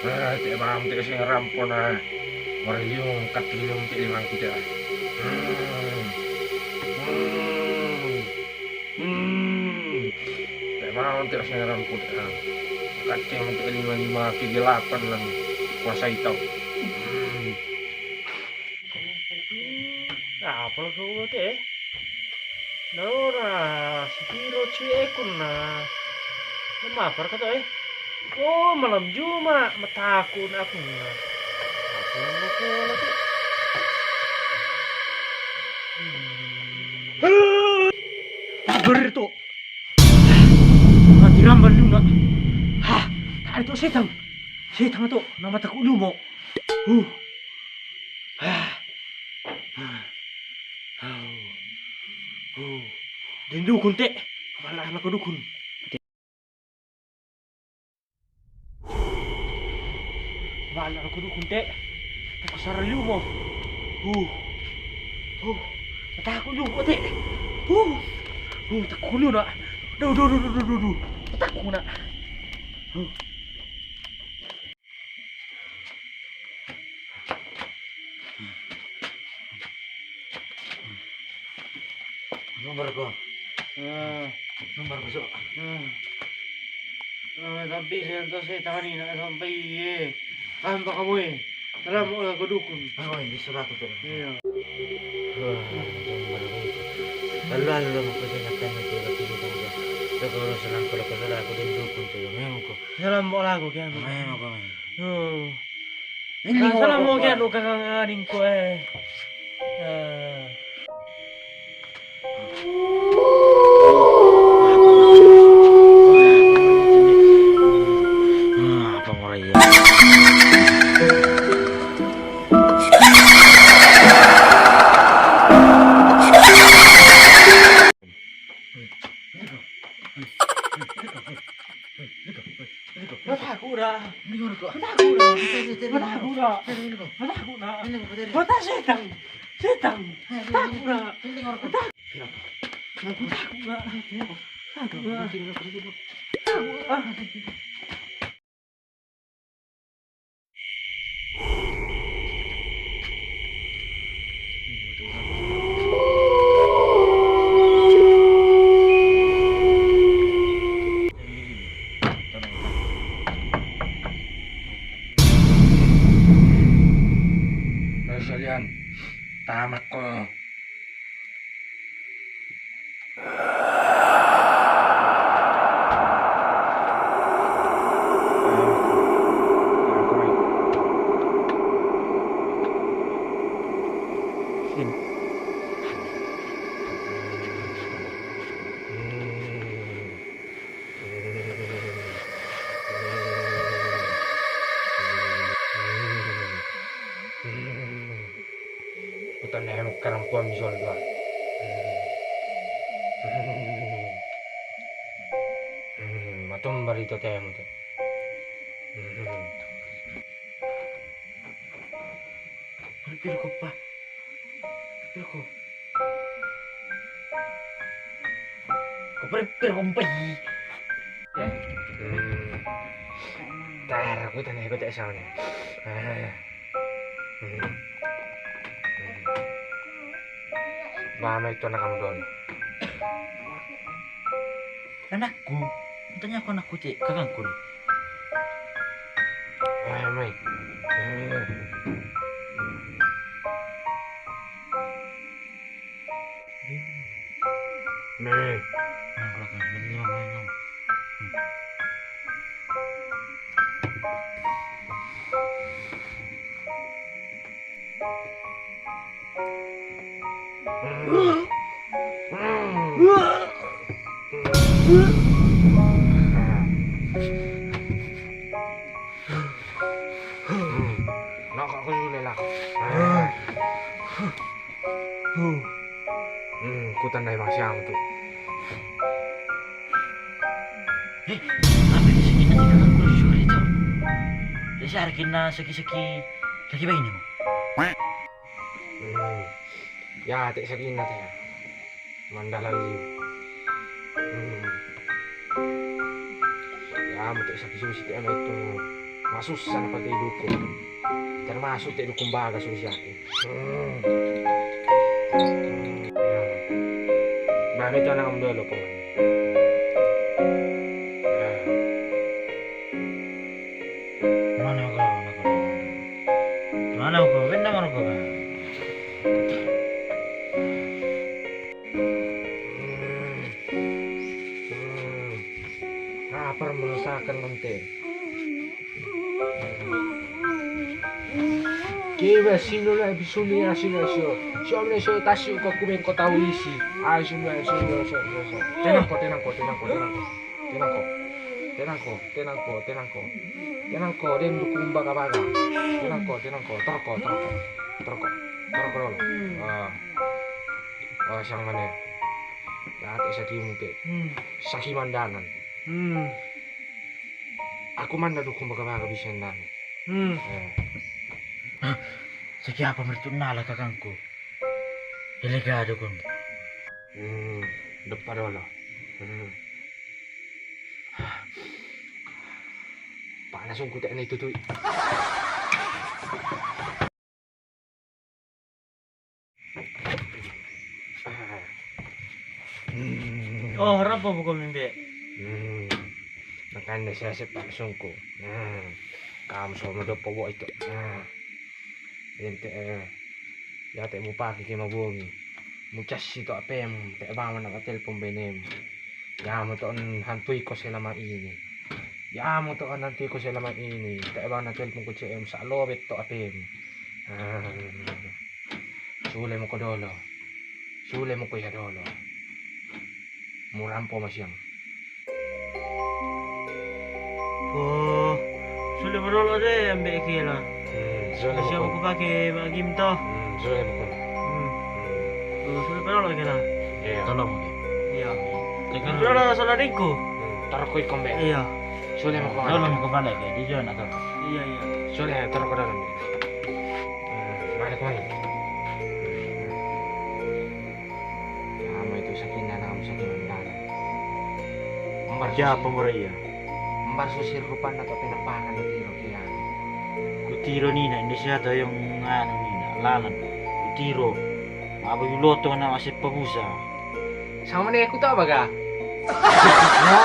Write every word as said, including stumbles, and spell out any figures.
Ah, te' bang te' sing rampo na. Mariliung, katiliung te' limangku te'. Hmm. Hmm. Hmm. Te' bang te' sing rampo te'. Kaceng te' lima-lima kegelapan lang kuasai tau. Hmm. Apa lako te', eh? Nora, sipiro cewekku na. Lemapar ka to, eh? Oh, malam Jumat, mataku na aku na. Apa lako te'? Hmm. Sabar to. Mati rambal lu na. Hah, ada to setang. Setang to, nama taku lu mo. Huh. Hah. Huh. Huh. Dendukun te'. Wala lako dukun. Wala lako dukun te'. Taku sara lu mo. Huh. Huh. Taku lu mo te'. Huh. Huh, taku lu na. Duh, duh, duh, duh, duh, duh. Taku na. Huh. Nomor ko. Hmm. Nomor ko, so. Hmm. Ah, tapi saya tu saya tani nak sampai ye. Apa kamu ye? Salam olah ko dukun. Oh, ini surat itu. Iya. Wah, nomor ko. Lalu, lalu, lalu, aku saya nak tanya tu, tapi dia tak ada. Dia kalau serang, kalau kau serang, aku dia dukun tu. Memang ko. Salam olah ko, kian. Memang ko, memang. Oh. Ini. Nah, salam mo kian, o kakang ading ko, eh. Ah. Ah, apa mo ra iya? Mataku na. Mataku na. Mataku na. Mata setang. Setang. Mataku na. Mataku na. Mataku na. Mataku na. Kalian, tamak ko. Utan em karang kuam sol dua. Hmm, matumbar itu temu tu. Hmm. Perpir ko pa. Perpir ko. Ko perpir ko pa. Hmm. Tar, aku tanya, aku tak salah. Ah. Hmm. Hmm. Ba, mai to anakmu dono. Anakku? Tanya ko anakku, Cik, kakangku. Mai, mai. Hmm. Mai. Nah, kalau kan, ini yang main, Om. Hmm. Nakak ko sule lah. Hmm, kutandai masiang tu. Eh, apa ini sakit nanti kakak kurus sore tu? Dasar kena sakit-sakit lagi bayi ni. Hmm. Ya, tak sakit nanti ya. Mandala liu. Hmm. Ya, mu tak sakit susi tak ama itu. Masussa na pake dukung. Termasuk te dukung baga susiaku. Hmm. Nah, itu anak kamu dulu, pokoknya. Nah. Mana kau, mana kau? Mana kau? Benda mana kau? Hmm. Hmm. Lapar merasakan nanti. Kiba sinu la bisuni asinu asinu. Sio mene sio tasi uka kuben ko tau isi. Ai sinu ai sinu sio sio sio. Tenang ko, tenang ko, tenang ko, tenang ko. Tenang ko. Tenang ko, tenang ko, tenang ko. Tenang ko, den dukung baga-baga. Tenang ko, tenang ko. Torko, torko. Torko. Torko dulu. Ah. Ah, sang mana? Ya, te saki mungke. Hmm. Saki mandanan. Hmm. Aku mana dukung baga-baga bisa ndang. Hmm. Eh. Hah, saki apa mertu nala kakangku? Elega dukung. Hmm, depa dolo. Hmm. Panas ungku tekne tutui. Hmm. Oh, rapa buka mimpi? Hmm. Makanya saya sepak sungku. Hmm. Kamu sama dopo bo itu. Hmm. Ente, eh. Ya te mu pake ke mabongi. Mu cassi to apem, te bama na telpon benem. Yamu to on hantui ko selama ini. Yamu to on hantui ko selama ini. Te bana telpon ko C M sa lobet to apem. Ah. Sule mo ko dolo. Sule mo ko ya dolo. Murampo masiang. Oh, sule mo dolo de ambe kela. Hmm, sule mo ko. Siapa ko pake magim to? Hmm, sule mo ko. Hmm. Hmm. Oh, sule mo dolo kela. Iya. Tolong mo ke. Iya. Tekan dolo sola dingku. Hmm, toro ko ikombe. Iya. Sule mo ko. Tolong mo ko balik ya, di zona to. Iya, iya. Sule toro ko dolo. Hmm, mana ko mana? Kamu itu sakinda na kamu sakinda. Mbar siapa mura iya? Mbar susir rupanna to penampakan na tiro kian. Kutiro nina, Indonesia to yang nganu nina, lalan. Kutiro. Apa yuloto na masih pabusa. Sama ne aku tau baga. Ya,